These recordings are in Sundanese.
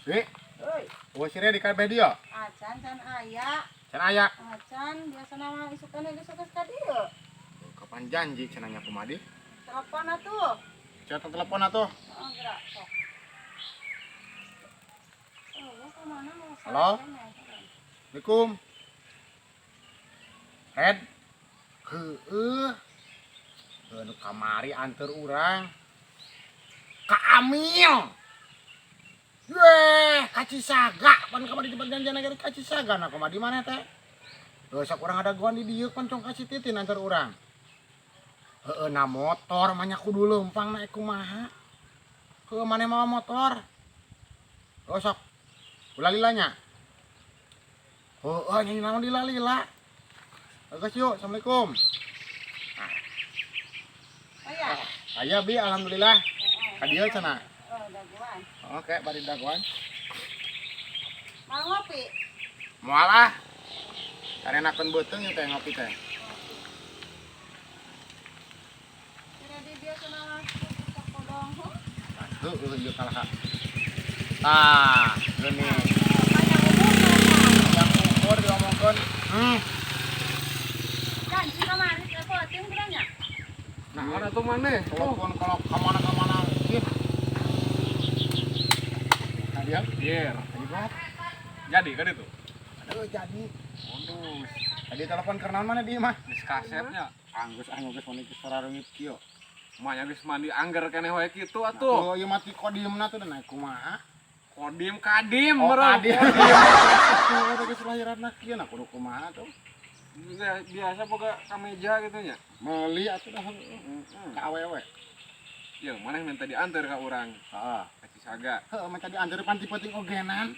Bi, Euy, eueuh si Redi kabeh dieu. Acan can aya. Can aya. Acan biasana mah isukan geus geus ka dieu. Kapan janji cenah nya kumaha di? Telepon atuh. Coba telepon atuh. Heeh, gerak sok. Oh, gua ka mana mau Halo? Assalamualaikum. Red. Heueuh. Heuh nu kamari anteur urang. Ka Amil. Weh, ka Cisaga. Pan kamari di janjian lagi ka Cisaga nah kumaha di mana teh? Heuh sok urang ada goan di dieu pan cong ka si Titin anteur urang. Heueuh na motor mah nya kudu leumpang na kumaha. Heueuh maneh mawa motor. Heuh sok. Ulah lila nya. Heueuh nyanyi naon lila-lila. Geus yuk, Assalamualaikum. Oh ya. Aya bi alhamdulillah. Heeh. Ka dieu cenah. Oh, dagoan. Oke, bari dagoan. Mau ngopi? Moal ah. Karenakeun beuteung ieu teh ngopi teh. Tidak di biasana mah sok kodong. Huh? Heueuh ieu kalah ka. Tah, geuning. Panjang umur mah. Yang umur diomongkeun. Janji kamari telepon geura nya. Nah, Mana tuh maneh? telepon kalau kemana-kemana sih. Nah, dia Biar. tadi buat. Jadi kan itu. Aduh, jadi. Waduh, Tadi telepon keur naon mana dia mah? geus kasepnya. Anggus anggus geus mani geus sarareungit kieu. Manya geus mandi angger keneh wae kitu atuh. Tuh, ieu mati kodimna tuh naik kumaha? Kodim kadim Oh, meureun. kadim. Tuh, geus lahiranna kieu nah kudu kumaha tuh? Biasa boga kameja gitu nya. Meuli atuh dah Heeh. ka awewe. Ya, maneh minta diantar ka urang Heeh. ka Cisaga. Heeh, mah tadi anteur pan ti penting ogenan.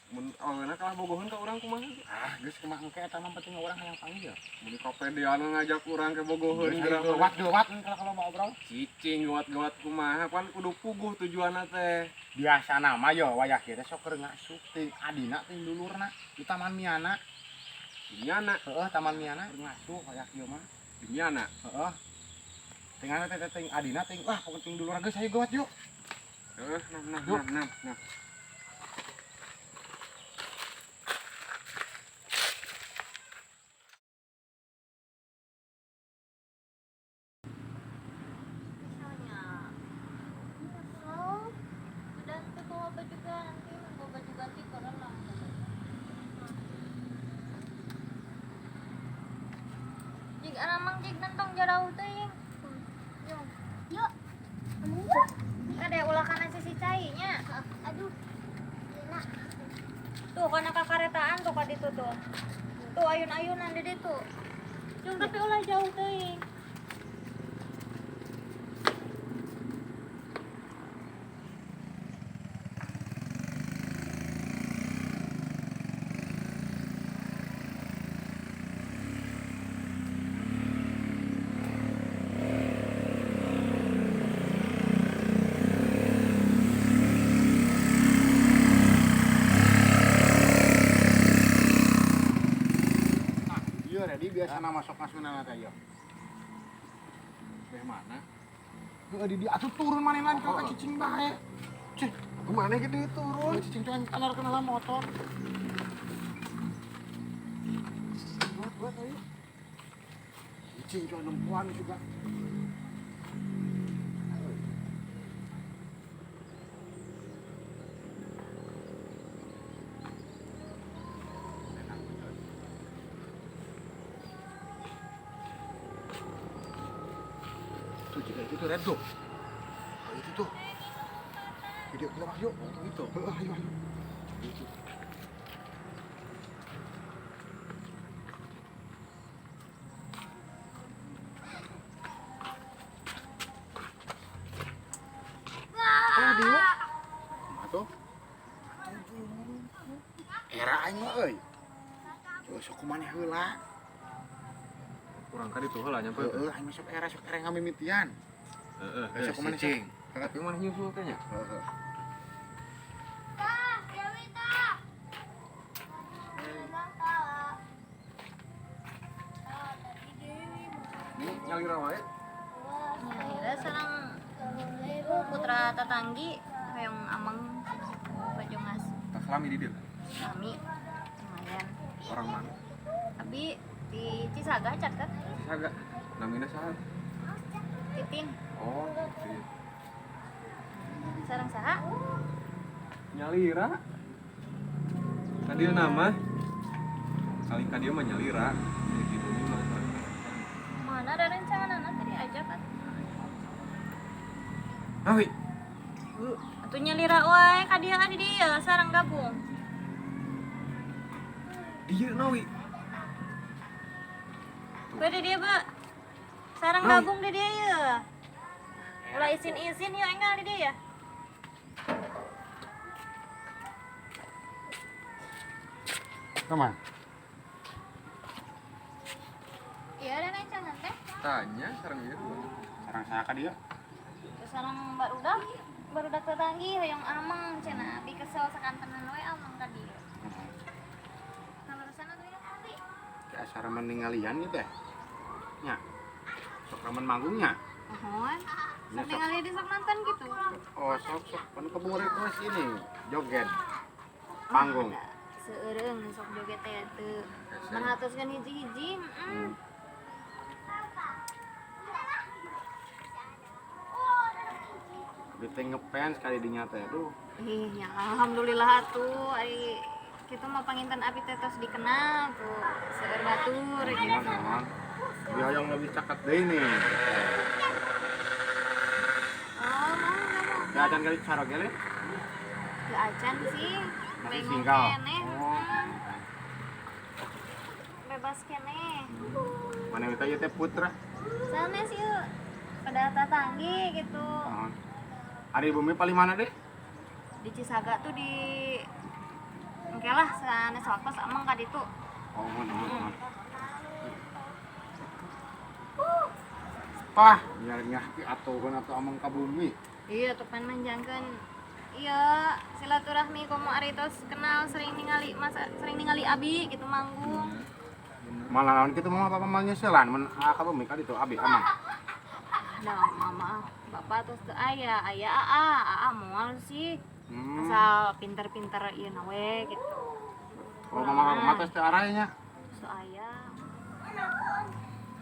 Mun aweuna kalah bogoheun ka urang kumaha? Ah, geus kumaha engke eta mah penting urang hayang panggil. Mun kapedean ngajak urang ke bogoheun Geus geura gewat gewat kalau kalau mau obrol. Cicing gewat-gewat kumaha pan kudu puguh tujuanna teh. Biasa nama yo wayah kieu teh sok keur ngasup ting adina ting dulurna di Taman Miana. Di Miana, Heeh, Taman Miana keur ngasup wayah kieu mah. di Miana. Heeh. Ting anu teh ting adina ting wah pokoknya ting dulurna geus ayo gewat yuk. Heeh, nah nah Yuk. nah nah nah. Misalnya, oh, udah nanti bawa baju ganti, bawa baju ganti ke renang. Jig anamang jig nentong jarau teuing. Yuk. Yuk. Ada ulah kana sisi cai nya. Aduh. Enak. Tuh kana kakaretaan tuh ka ditu tuh. Tuh ayun-ayunan di ditu. Yung tapi ulah jauh teuing. Nah, ieu ready biasana masuk ngasuna teh ieu. Beh mana? Heeh, di dia atuh turun manehna ka cicing bae. Cih, Kumaha gede turun? turun cicing teh kanar kenalan motor. Buat buat ayo. Cicing teh nempuan juga. Tuh juga itu tuh red tuh. Oh, itu tuh. Video kita yuk. Itu. Heeh, ayo ayo. Itu. Oh, dia. Kumaha tuh? Era aing mah euy. Tuh sok kumaha heula. Urang ka ditu heula nyampe. Heeh, aing mah sok era ngamimitian. Heeh, Besok kumaha cicing. Tapi mana nyusul teh nya? Heeh. Tah, Dewi tah. Tah. Tah, tadi Dewi Ini nyalira wae. Nyalira sareng putra tetanggi hoyong ameng. Selami di dieu. Kami lumayan. Orang mana? Abi di Cisaga caket. Cisaga. Namina saha? Titin. Oh, Titin. Sareng saha? Nyalira. Tadi nama kali ka dieu mah nyalira. Jadi di bumi mah. Mana ada rencana nanti diajak kan? Nawi. Atuh nyalira wae ka dieu di dieu sareng gabung. Dieu nawi. Bade dia, Pak. Sareng gabung di dieu ya. Ulah izin-izin yuk enggal di dieu ya. Teman. Iya ada rencangan teh. Tanya sareng ieu dua. Sareng saha ka dieu? Sareng barudak tetanggi hoyong ameng cenah abi kesel sakantenan we ameng ka dieu. Kaleresan atuh ya abi. Ki asa remen ningalian gitu ya. Nya. Sok remen manggungnya. Mohon. Sok ningali di sok nonton gitu. Oh, sok sok pan kebun request ini joget. Panggung. Seureung sok joget teh teu merhatoskeun hiji-hiji, heeh. Bete ngefans kali dinya teh aduh. Ih, ya alhamdulillah atuh ari kitu mah panginten abi teh tos dikenal tuh seueur batur gitu. Dia yang lebih caket deui nih. Oh, mau enggak mau? Ya acan kali caroge le? Teu acan sih. Masih single. Oh. Bebas keneh. Mana we teh teh putra? Sanes ieu pada tatanggi gitu. Oh. Ari bumi paling mana deh? Di Cisaga tuh di engke lah sanes waktos ameng ka ditu. Oh, mohon. Pah, biar nyahki atuhun atau ameng ka bumi. Iya, tuh pan manjangkeun. Iya, silaturahmi komo ari tos kenal sering ningali masa sering ningali abi gitu manggung. Malah lawan kitu mah papa mal nyeselan mun ka bumi ka ditu abi ameng. Nah, mama, bapak tos teu aya, aya aa, aa moal sih. Asal pinter-pinter ieu na we gitu. Oh, mama mama tos teu araya nya. Tos teu aya.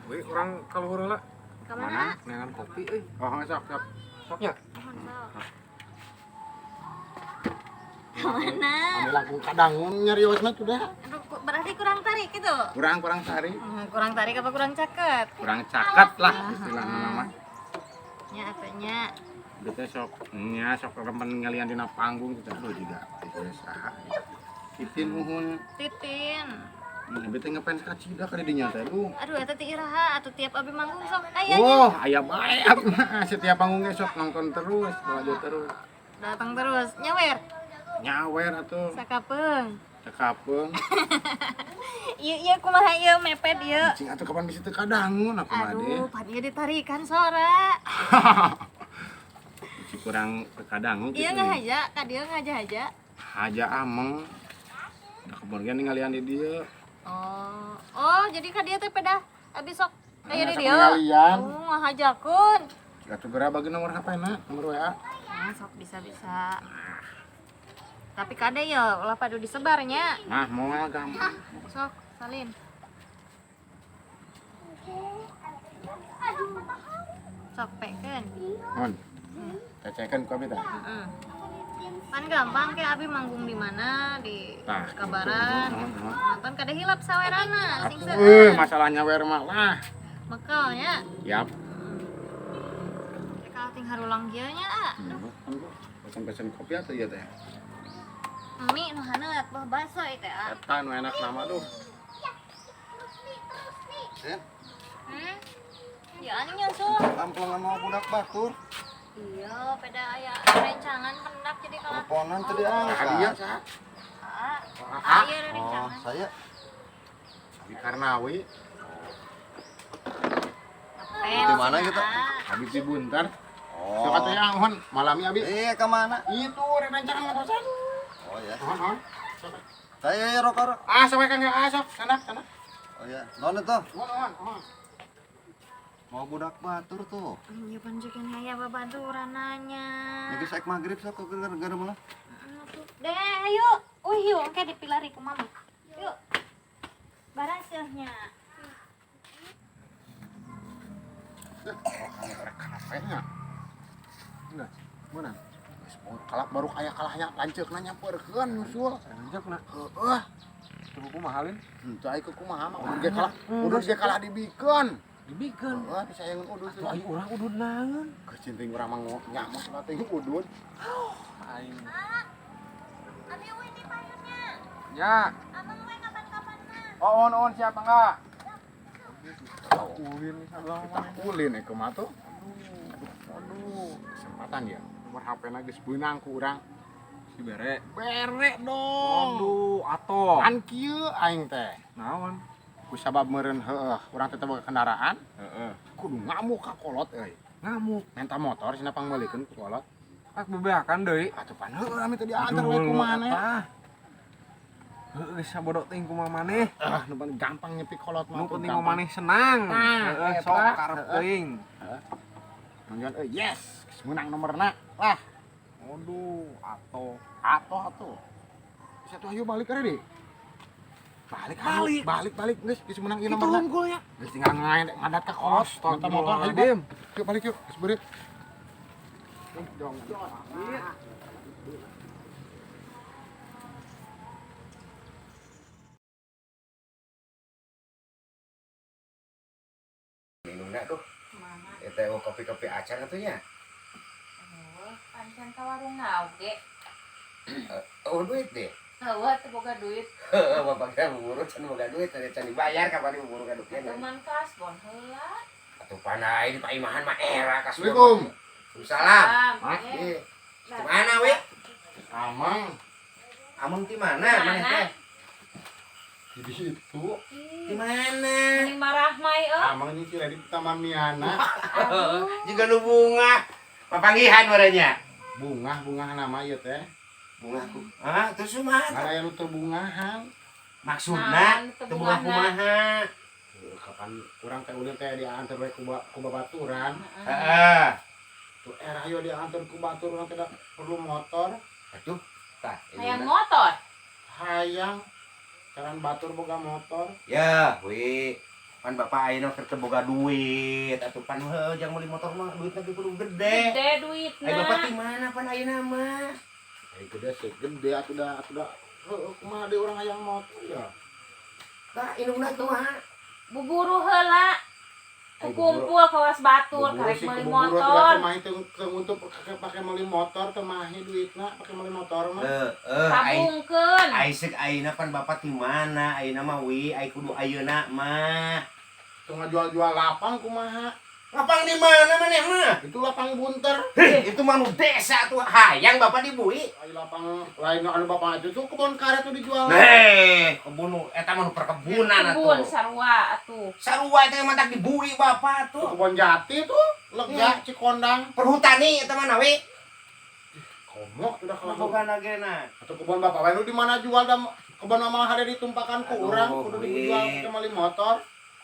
Weh, urang ka luhur heula. Ka mana? Neangan kopi euy. Oh, sok sok. Soknya. Mohon sok. Ka mana? Anu langkung kadangun nyariosna tuh dah. Aduh, berarti kurang tarik gitu. Kurang tarik. Kurang tarik apa kurang caket? Kurang caket lah istilahna mah. Nya atuh nya. Bete sok nya sok remen ngalian dina panggung gitu aduh juga itu saha. Titin uhun. Titin. Bete ngefans ka Cida ka dinya teh aduh. Aduh eta teh iraha atuh tiap abi manggung sok aya nya. Oh, aya bae abi mah setiap panggung ge sok nonton terus, lanjut terus. Datang terus nyawer. Nyawer atuh. Sakapeung. Sakapeung. Ieu ieu kumaha ieu mepet ieu. Cing atuh kapan bisa teu kadangun aku mah deh. Aduh, pan ieu ditarikan sora. Si kurang teu kadangun Ieu ngahaja, ka dieu ngahaja-haja. Haja ameng. Da kebon ge ningalian di dieu. Oh, oh jadi ka dieu teh pedah abi sok aya di Sok dieu. ningalian. Oh, ngahajakeun. Atuh geura bagi nomor HP-na, nomor WA. Nah, sok bisa-bisa. Tapi kade ya ulah padu disebarnya. Nah, moal gampang. Sok, salin. Sok pekeun. Mon. Cecekeun ku abi tah. Heeh. Pan gampang ke abi manggung di mana di Tah, kabaran. gitu. Nuhun, nuhun. Nonton kade hilap sawerana sing Atuh, seueur. masalahnya wer mah lah. Mekelnya. Yap. Rek ting harulang kieu nya, ah. Pesen-pesen kopi atuh ieu teh. Mie nu haneut beuh baso ieu teh, ah. Eta nu enak nama duh. Ya ani nyusul. Kamplongan mau budak batur. Iya, pada aya rencangan pendak jadi kalau Teleponan tadi angkat. Hadiah saha? Ah, Ah, aya Oh, rencangan. saya Abi Karnawi, Di mana kita? Abi di Buntar. Oh. Sok atuh ya, mohon malami abi. Iya, ke mana? Itu rencangan ngatosan. Oh ya. Mohon, mohon. Saya ya rokok. Ah, sok we Kang ah sok, sana, sana. Oh ya, non itu. Mohon, mohon, mohon. Mau budak batur tuh. Iya panjekin aya babaturananya. Ini geus ek magrib sok gara-gara malah. Deh, ayo. Uy, yuk, engke dipilari ku mama. Yuk. Baraseuhnya. Kafenya. Enggak. Mana? Geus kalap baru aya kalahnya lanceukna nyamperkeun nyusul. Lanceukna. Heeh. Teu kumaha lin? Henteu ai kumaha mah udud ge kalah. Udud ge kalah dibikeun. Dibikeun. Heeh, disayangeun udud. Atuh ai urang udud naon? Geus cinting urang mah nyamuk lah teh udud. Aing. Abi euy di payunnya. Ya. Amang we kapan-kapan mah. Oh, on siapa enggak? Ulin salah Kita ulin eh kumaha tuh? Aduh, kesempatan ya. Nomor HP-na geus beunang ku urang. Si bere. Bere dong. Aduh, atoh. Kan kieu aing teh. Naon? Ku sabab meureun heueuh, urang teh teu boga kendaraan, Heeh. kudu ngamuk ka kolot euy. Ngamuk. Minta motor cenah pangmeulikeun ku kolot. Ah, bebeakan deui. Atuh pan heueuh ame teh diantar we ku maneh. Heeh, sabodo teuing kumaha maneh. Ah, nu paling gampang nyepi kolot mah. Nu tuh, penting gampang. maneh senang. Nah, Heeh, eta. sok karep teuing. Nonton euy, yes, geus meunang nomorna. Lah, Aduh, atoh. atuh atuh. Bisa tuh ayo balik ready. Balik, ayo. Balik. Balik, balik, geus geus meunang ieu Itu nomorna. unggul ya. Geus tinggal ngadat ka kolot, minta motor ayo. Astagfirullahaladzim. Yuk balik yuk, geus beurit. Dong. Minumna tuh. Eta oh, kopi-kopi acan atuh nya. Oh, pancan ka warung oge. Oh duit deh. Heueuh teu boga duit. Heeh, bapak kira buburu can boga duit, tadi can dibayar kapan buburu ka duit. Teman kasbon heula. Atuh panai di paimahan mah era kasbon. Assalamualaikum. Waalaikumsalam. Salam. Ih, di mana we? Amang Ameng di mana maneh teh? di situ. Di mana? Mending marah mai euy. Amang ini sih di Taman Miana. Juga nu bunga. Papanggihan waranya. Bunga, bunga nama ieu teh. Bunga ku. Ah, terus kumaha? Ngan aya nu teu bungahan. Maksudna Naon teu teu bunga bungahna? kumaha? Heuh, kapan urang teh ulin teh diantar we ku ku babaturan. Heeh. Tuh era ayo diantar ku batur urang teh da perlu motor. Aduh, tah. Hayang motor. Hayang caran batur boga motor. Ya, wi. Pan bapak ayeuna keur teu boga duit atuh pan heuh jang meuli motor mah duitna ge kudu gede. Gede duitna. Ai bapak ti mana pan ayeuna mah? Ai gede sih gede atuh da heuh kumaha deui urang hayang motor ya. Tah indungna kumaha? Buburu heula. Ai, Kukumpul kawas batur Buburu karek sih meuli kububuru atuh da motor. teu mahi teu teu untuk pake meuli motor teu mahi duitna pake meuli motor mah. Heeh, ai Tabungkeun. ai seuk ayeuna pan bapak ti mana? Ayeuna mah wi, ai kudu ayeuna mah. Teu ngajual-jual lapang kumaha? Lapang di mana maneh mah? Itu lapang bunter. Heh, itu mah nu desa tuh hayang bapak dibui. Ai lapang lain anu bapak itu tuh kebon karet tuh dijual. Heh, kebun nu eta mah nu perkebunan Kebun atuh. sarua atuh. Sarua eta mah tak dibui bapak Tuh tuh. kebon jati tuh lega Cikondang. Perhutani eta mah we. Komok udah kalau Boga nagena. atau kebun bapak wae lu di mana jual da kebun mama ada ditumpakan ku Aduh, urang kudu dijual wi. ke meuli motor.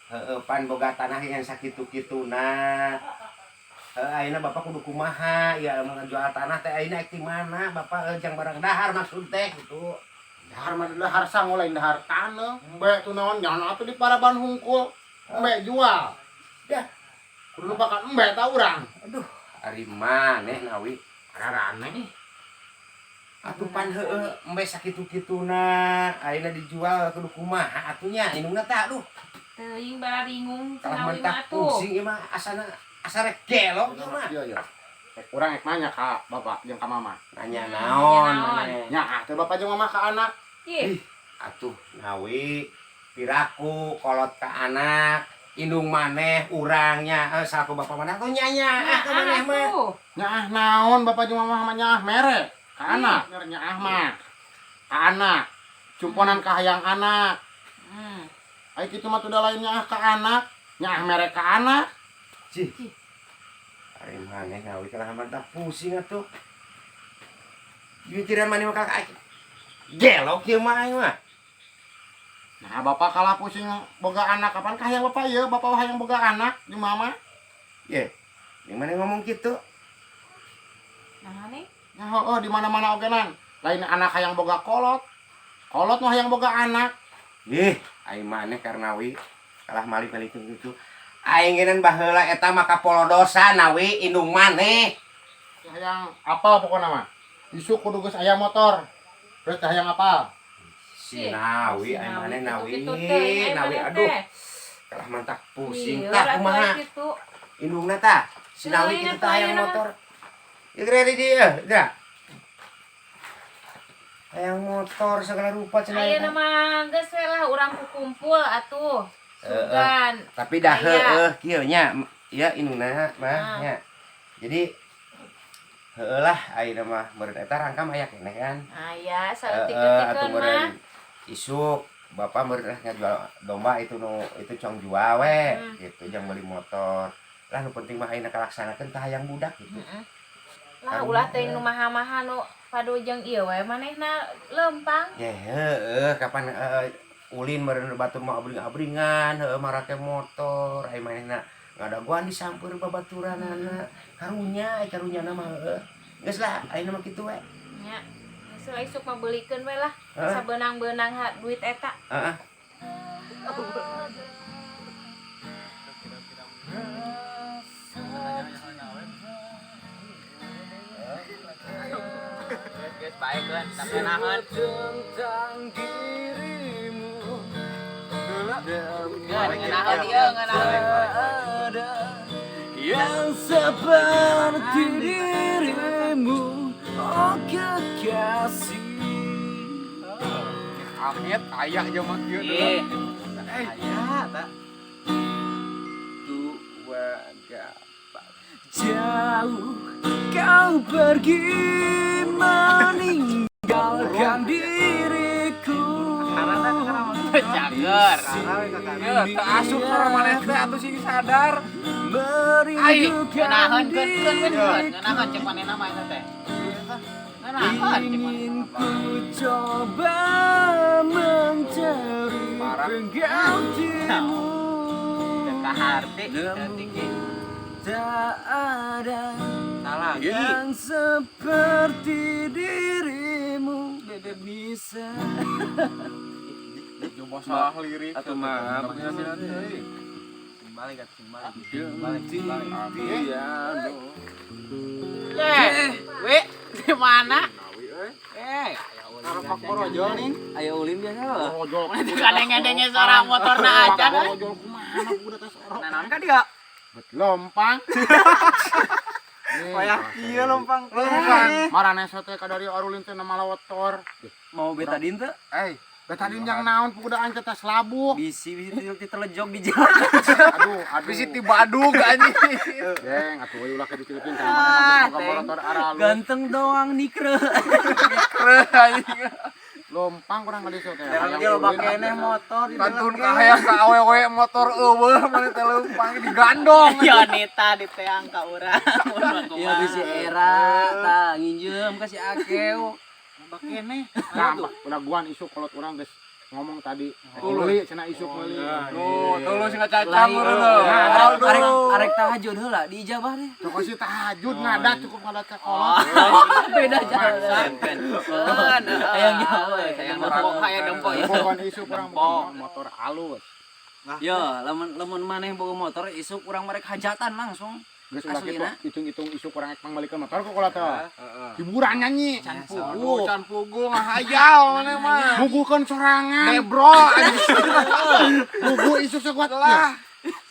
Heeh, pan boga tanah yang sakitu-kituna. Heeh, ayeuna bapak kudu kumaha ya lamun ngajual tanah teh ayeuna ek ti mana bapak jang barang dahar maksud teh gitu. Dahar mah dahar sango lain dahar taneuh. Embe tuh naon nyaon atuh di paraban hungkul. Embe jual. Dah. Kudu numpakan embe ta urang. Aduh, ari maneh nawi. Rarane. Atuh pan heueuh embe sakitu-kituna ayeuna dijual kudu kumaha atunya indungna teh aduh. Teuing bararingung Kalah cenah wi mentah mah atuh. pusing ieu mah asana asa rek gelok ieu mah. Iya iya. Urang ek nanya ka bapak jeung ka mama. Nanya Hmm, naon nanya naon. maneh. Nya ah teh bapak jeung mama ka anak. Ih, Atuh nawi piraku kolot ka anak indung maneh urangnya salaku bapak maneh atau nyanya ah ka maneh mah. atuh. Nyaah naon bapak jeung mama mah nyaah mere ka anak nyaah mah ka anak cumponan ka hayang anak. Ai kitu mah tuh da lain nyaah ka anak nyaah mere ka anak. Cih. Ari maneh nawi kalah mantap pusing atuh. Mikiran maneh mah kalah gelok ieu mah aing mah. Nah bapak kalah pusing boga anak kapan ka hayang bapak ieu bapak hayang boga anak jeung mama. Ye. Yang mana ngomong gitu? Nah nih, Nya heueuh di mana-mana oge nan. Lain anak hayang boga kolot. Kolot mah hayang boga anak. Ih, aing maneh Karnawi kalah malik-malik gitu. Aing ngeunan baheula eta mah kapolodosan Nawi indung maneh. Hayang apal pokona mah. Isuk kudu geus aya motor. Terus teh hayang apal. Si Nawi aing maneh Nawi. Nawi aduh. Kalah mantak pusing Iya, tah kumaha. Indungna tah. Si Nawi kitu tah hayang motor. Ieu geura di dieu, geura. Hayang motor segala rupa cenah. Ayeuna mah geus we lah urang kukumpul atuh. Sugan. Tapi dah Aya. heueuh kieu nya, ya indungna mah nya. Jadi heueuh lah ayeuna mah meureun eta rangkam aya keneh kan. Aya Heeh, atuh saeutik-eutikeun mah. meureun isuk bapak meureun lah ngajual domba itu nu itu cong jual we gitu jang meuli motor. Lah nu penting mah ayeuna kalaksanakeun tah hayang budak gitu. Lah ulah teh nu maha-maha nu padu jeung ieu we manehna lempang. Ya heueuh kapan ulin meureun batur mah abring-abringan heueuh marake motor ai manehna ngadagoan disampeurkeun babaturanana. Karunya ai karunyana mah heueuh. Geus lah ayeuna mah kitu we. Nya. Geus lah isuk mah beulikeun we lah. Heeh. Sabeunang-beunang duit eta. Heeh. Guys, baik kan, tapi nahan. Tentang dirimu. Ngenahan ieu, ngenahan. Ada yang seperti dirimu, oh kekasih. Amit aya jeung mah kieu Ih, Aya tak tua gapak. Jauh kau pergi meninggalkan diriku. Cager. Ya, tak asup suara maneh teh atuh sing sadar. Merindukan Ngenahan keun keun keun keun. Ngenahan cek manehna mah eta teh. Ngenahan cek manehna. Ingin ku coba mencari penggantimu. Kaharti Namun tak ada Salah. yang seperti dirimu. Bebek bisa. Coba salah lirik Atau mah Balik atuh balik. Piano. Eh, we di mana? Nawi euy. Eh, aya ulin. Karepak borojol nih. Ayo ulin biasa loh. Borojol. Kadeng-kadengnya seorang motorna acan. Borojol kumaha budak teh sorok. Nah, naon ka dia? Bet lompang. Wayah kieu lompang. Lompang. Marane teh kadari arulin teh nama lawotor. Mau betadin teh? Eh, betadin jang naon budak aing teh tas labuh. Bisi bisi telejog di jalan. Aduh, aduh. Bisi ti badug anjing. Geng, atuh euy ulah kitu cileukin kana manehna boga motor aralus. Ganteng doang nikre. Lompang kurang ka dieu teh. Dia loba keneh motor di Kantun ka hayang ka awewe motor eueuh maneh teh leumpang digandong. Yonita di teang ka urang. Iya bisi era tah nginjem ka si Akeu. Loba keneh. Nah, ulah guan isuk kolot urang geus ngomong tadi. Meuli cenah isuk meuli. Tuh, tulus ngacacang urang tuh. Arek arek tahajud heula diijabah deh. Cukup sih tahajud ngadat cukup ngadat ka kolot. Beda jalan. Hayang nyawa Hayang dempok, hayang dempok ya. Bukan isuk urang bukan motor halus. Yo, lamun lamun maneh boga motor isuk urang merek hajatan langsung. Geus ulah kitu Aslina. hitung-hitung isuk urang ek pangbalikeun motor ku kolot teh. Hiburan nyanyi. Can puguh. Can puguh ngahayal maneh mah. Muguhkeun sorangan. Debro anjing. Muguh isuk sekuat lah.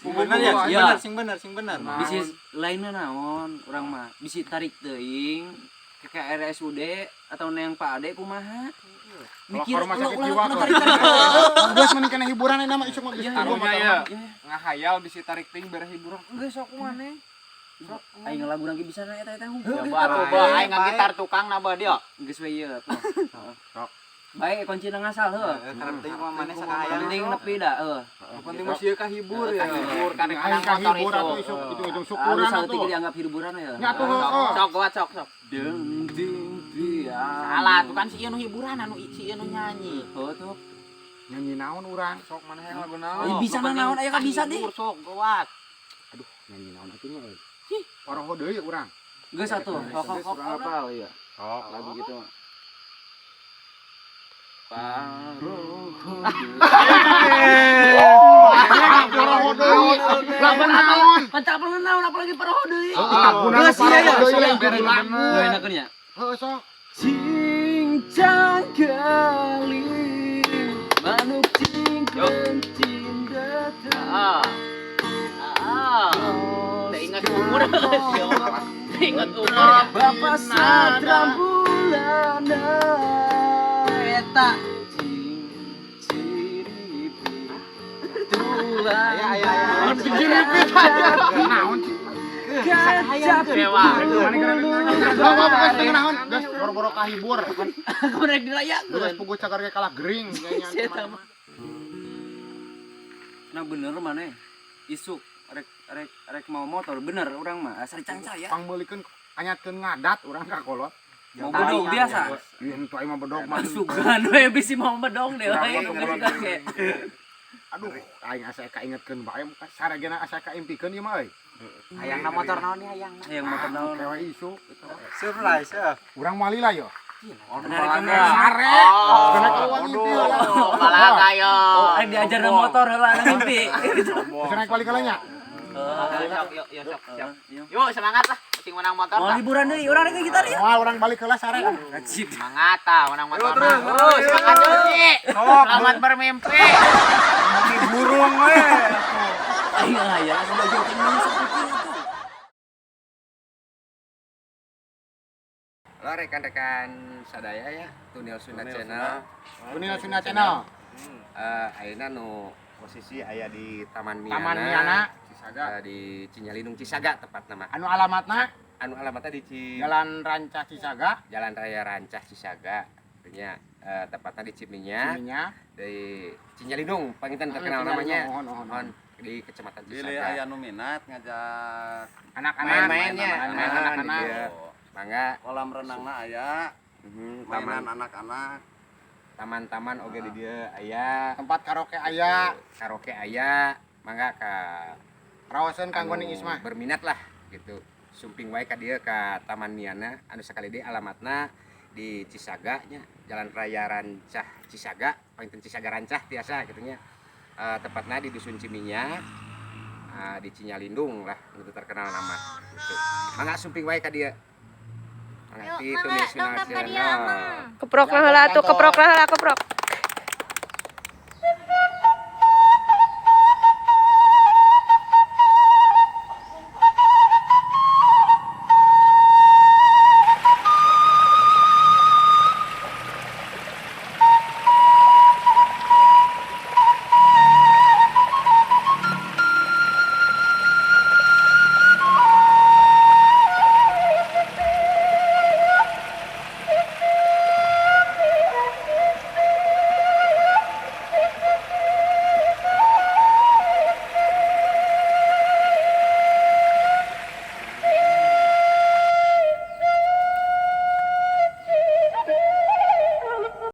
Bener ya? Iya. Sing bener, sing bener. Bisi lainna naon urang mah bisi tarik teuing ke RSUD atau neang Pak Ade kumaha. Mikir rumah sakit ulah jiwa ulah kok. tarik-tarik. Geus mending kana hiburan ayeuna mah isuk mah geus puguh motor mah. Ngahayal bisi tarik ting beres hiburan. Geus sok maneh. Aing lagu nang bisa na eta eta hungkul. Coba atuh ba aing ngagitar tukang na ba dia. Geus we ieu tuh. Heeh. Baik kuncina ngasal heuh. Penting mah maneh sakahayang. Penting nepi da heuh. Penting mah sieun kahibur ya. Kahibur karek Aing menang motor kahibur itu. atuh isuk hitung-hitung Anu syukuran saeutik atuh. dianggap hiburan ya. Nya atuh heuh. Sok gua sok sok. Deng piano. Salah tuh kan si ieu nu hiburan anu si ieu nu nyanyi. Heuh tuh. Nyanyi naon urang? Sok maneh yang lagu naon? Eh, bisa naon aya kan bisa deh. Kahibur, Sok gawat. Aduh, nyanyi naon atuh nya euy. Paroho deui urang. Geus atuh. Sok sok sok. Kurang hafal ya. Sok Lagu gitu mah. Paroho. Paroho deui. Lah naon? Panca apa naon apalagi paroho deui. Guna Geus iya ya. paroho deui lain kudu lagu. Nu enakeun nya. Heuh sok. Cincang kali manuk cing datang. Ah. Ah. Teu ingat umur. Teu ingat umur ya. Bapak satrambulana Eta. cing ciripit tulang. Naon cing ciripit? Naon cing? Kaca Naon? Geus boro-boro kahibur. Kumaha rek dirayakeun. Geus puguh cagar ge kalah gering Eta mah. Nah bener maneh isuk rek rek rek mau motor bener urang mah asal cangca ya. Pangmeulikeun anyatkeun ngadat urang ka kolot. Mau bedog biasa. Ieu henteu aing mah bedog mah. Sugan we bisi mau bedong deh we. Sugan ge. Aduh, aing asa kaingetkeun bae saragena asa kaimpikeun ieu mah euy. Hayangna motor naon nih hayangna? Hayang motor naon? Kewe isuk. Surprise ya. Urang moal lila yo. Menarik Sare. Kena keluar ngimpi heula. Balaga yo. Aing diajar na motor heula na mimpi. Bisa naik balik heula nya. Sok yuk yuk sok siap. Yuk semangat lah, cing menang motor Mau tah. liburan deui urang rek gitar ya. Moal urang balik heula sare. Ngacit. Semangat tah menang motor. Terus semangat terus. Selamat bermimpi. Burung we. Aing hayang asa baju teh saputing atuh. Halo rekan-rekan sadaya ya, Tunil Sunda Tunil Channel. Tunil Sunda Channel. Ayeuna nu posisi aya di Taman Miana. Taman Miana Cisaga. Di Cinyalindung Cisaga tepat nama. Anu alamatna Anu alamatnya di Jalan Rancah Cisaga, Jalan Raya Rancah Cisaga. Artinya tepatnya di Ciminya, Ciminya. di Cinyalindung, panginten terkenal namanya. Mohon, mohon, mohon. Mohon di Kecamatan Bilih Cisaga. aya nu minat ngajak Anak-anak Main-mainnya, main anak-anak. di dieu. Mangga, kolam renangna aya, taman mainan anak-anak. taman-taman oge di dieu aya, Tempat karaoke aya, karaoke aya, mangga ka raoseun kanggo anu Ning Ismah. berminat lah gitu. Sumping wae ka dieu ka Taman Miana anu sakali deui alamatna di Cisaga nya, Jalan Raya Rancah Cisaga, panginten Cisaga Rancah tiasa gitu nya. Tepatna di Dusun Ciminya, di Cinyalindung lah nu terkenal nama gitu. Mangga sumping wae ka dieu. Mangga Yuk, ti mangga Tunil Sunda dongkap ka dieu, Channel. Amang. Keprok lah heula atuh, keprok lah heula, keprok.